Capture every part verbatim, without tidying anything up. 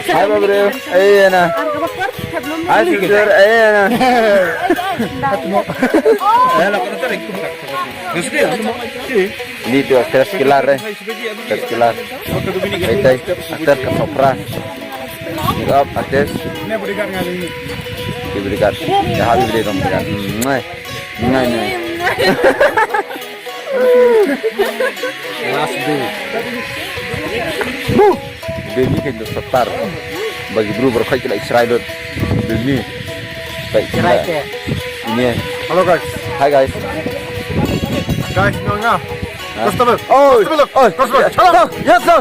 Hai, Babre. Eh, Ana. Hai, sister. Eh, Ana. Ini tu actress killer, eh. Actress killer. Hai, hai. Actress ka sopra. Makeup artist. Ini bodyguard ngai ini. Ini bodyguard. Ya, habis beli dong bodyguard. Ngai. Ngai, ngai. Last day. Huh. Baby kan dah setar. Bagi bro berkhidmat ila Israel dot. Baby. Baik. Israel ke? Ini. Hello guys. Hi guys. Guys, no, no. Hah? Customer. Oh, customer. Oh, customer. Yes, sir. Yes, sir.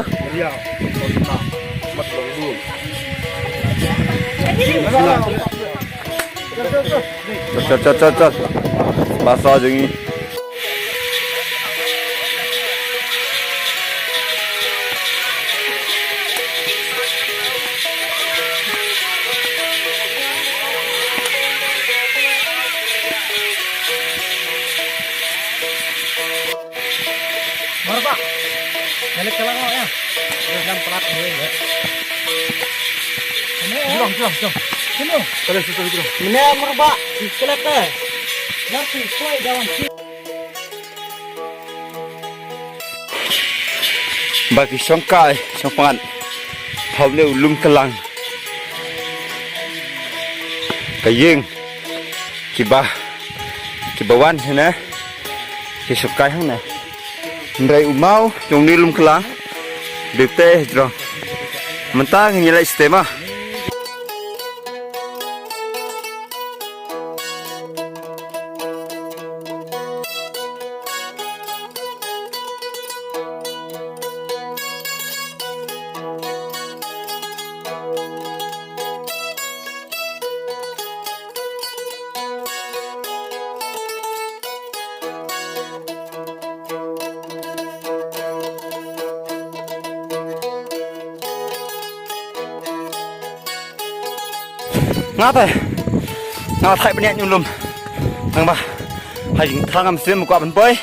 Yes, sir. Chal, chal, chal, chal, chal. Basa jong ngi. Marbah. Balik ka lang ya. Jangan pelat ni ya. Jom, jom, jom. Sini. Terus, terus, terus. Ini marbah. Kelak eh. Nanti kuai dawan si. Ba ki shongkai, shongpang. Hau le u lum ka lang. Ka ïing. Kiba, kiba wan hene. Ki shongkai hangne. Hynrei u maw jong une u lum ka lang. Dei te jrong. Mynta ngin ïa leit stem ah. Nga te. Nga thait bniat ñiu lum. Nang ba. Hai jing thang am sim kwah ban poi.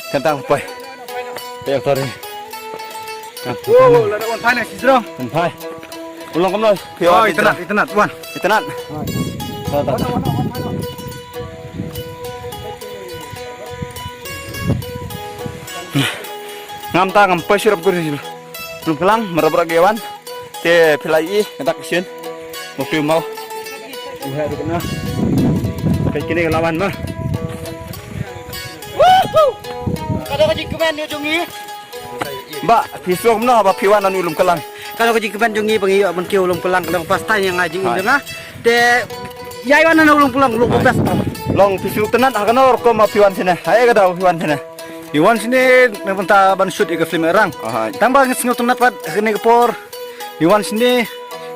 Kan tang poi. Te aktor ni. Wow, la da wan phai na si jrong. Wan phai. Ulong kamno. Oh, itanat, itanat, wan. Itanat. Ta, ta, ta. Ngam ta ngam poi sirap guri. Lum ka lang, marabra ge wan. Te phi la i, kata ka sien. Mo phi mau. Uha du kena. Kai kini ka lawan ma. Woohoo! Ka dei ka jingkmen ïa jong ngi. Ba, phi sngewthuh kumno ba phi wan na une u lum ka lang? Ka dei ka jingkmen jong ngi ba ngi ïoh ban kiew lum ka lang, ka dei ka first time ïa nga jingim jong nga. Te ïa wan na une u lum ka lang, u lum ka best. Long phi sngewtynnat ha kano rukom ba phi wan shane? Ha ïa ka daw phi wan shane? Ngi wan shane na bynta ban shoot ïa ka film Erang. Tang ba ngi sngewtynnat pat ha kane ka por. Ngi wan shane,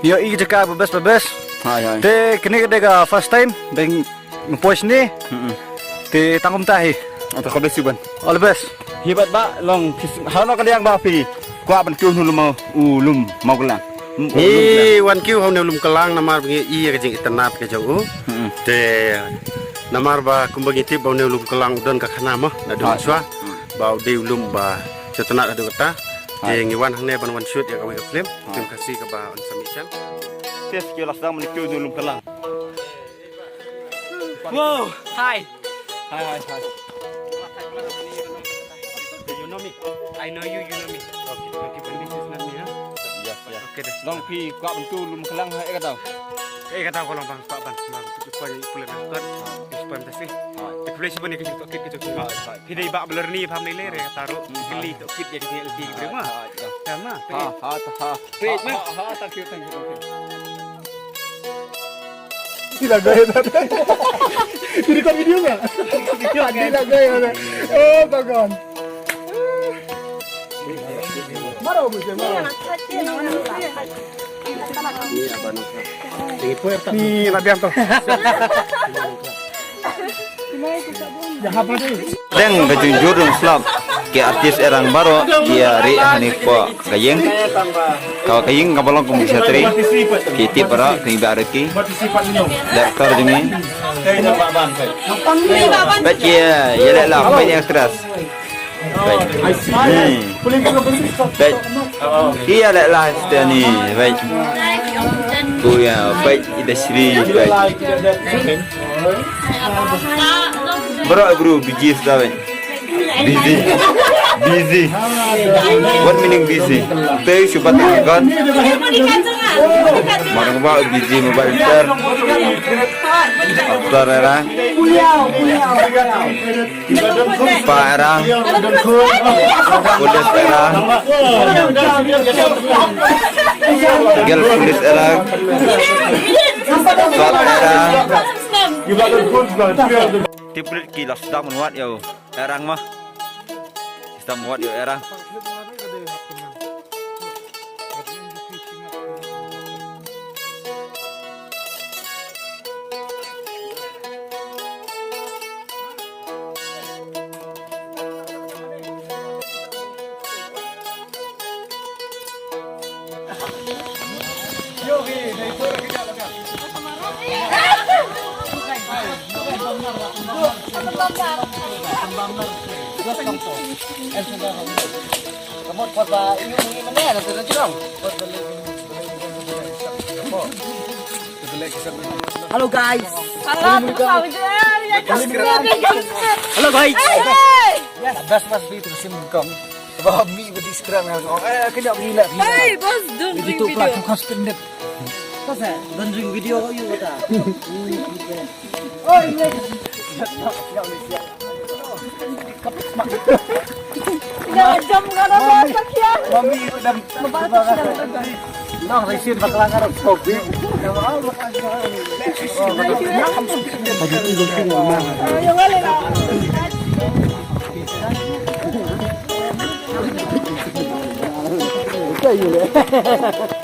ngi ïohi ka jaka ba best ba best. Hai, hai. Te kane ka dei ka first time ba ngi poi shane. Mm-mm. Te tang kumta hi. Ata ka best ban. All the best. Hi bad ba long phi s-, hano ka liang ba phi kwah ban kiew ha une u lum, u lum Mawklang. Ngi wan kiew ha une u lum ka lang namar ba ngi ïohi ïa ka jingitynnat ka jong u. Mm-mm. Te namar ba kumba ngi tip ba une u lum ka lang u don ka khana mo naduh mynshuwa. Mm. Ba u dei u lum ba sngewtynnat haduh katta. Te ngi wan hangne ban wan shoot ïa kawei ka film. Film Khasi kaba On Submission. Te ki la sdang ban kiew ha une u lum ka lang. Wow. Hi. Hi, hi, hi. Do you know me? I know you, you know me. Okay, okay, but this is not me, huh? Yes, yes. Okay, then. Long phi kwah ban kiew lum ka lang ha ïa ka daw. Ïa ka daw ka long ban kwah ban. Phi dei ba blur ni pham ni le re ta ro. Kili to kit ïa ki ti ki ma. Tama. Ha ha ha. Thank you, thank you, thank you. Tidak gaya. Ini kan video enggak? Tidak gaya. Oh, bagus. Marah, Bu, marah. Ni, nak biar tu. Deng ka jingjur dong slap. Ki artist Erang baroh ki ïa rieh hangne hapoh ka ïing. Ka, ka ïing kaba long kum ki shatri. Ki tip baroh, ki ba reki. Director jong ngi. Peit ki ïa leh la, peit extras. Peit. Hmm. Peit. Ki ïa leh la stani, peit. Ku ïa, peit, i da shri, peit. Baroh bru, bijis da, peit. Busy. Busy. What meaning busy? Te shu bat kan. Marang ba busy mobile sir. After era. Pa era. Police era. Girl police era. Sat era. Te pulit ki la sdang mon wat ïa u Erang ma. Sdang mon wat ïa u Erang. Hello guys. Hello guys. Best must be to sim kong. Ba mi ba di skram nga. Eh, kena gila. Hey, boss, don't drink video. Don't drink video you kata. Oi, jam ka da ba ta kya. Mami, dam. Nang resin bakla ka da kopi. Yang lain.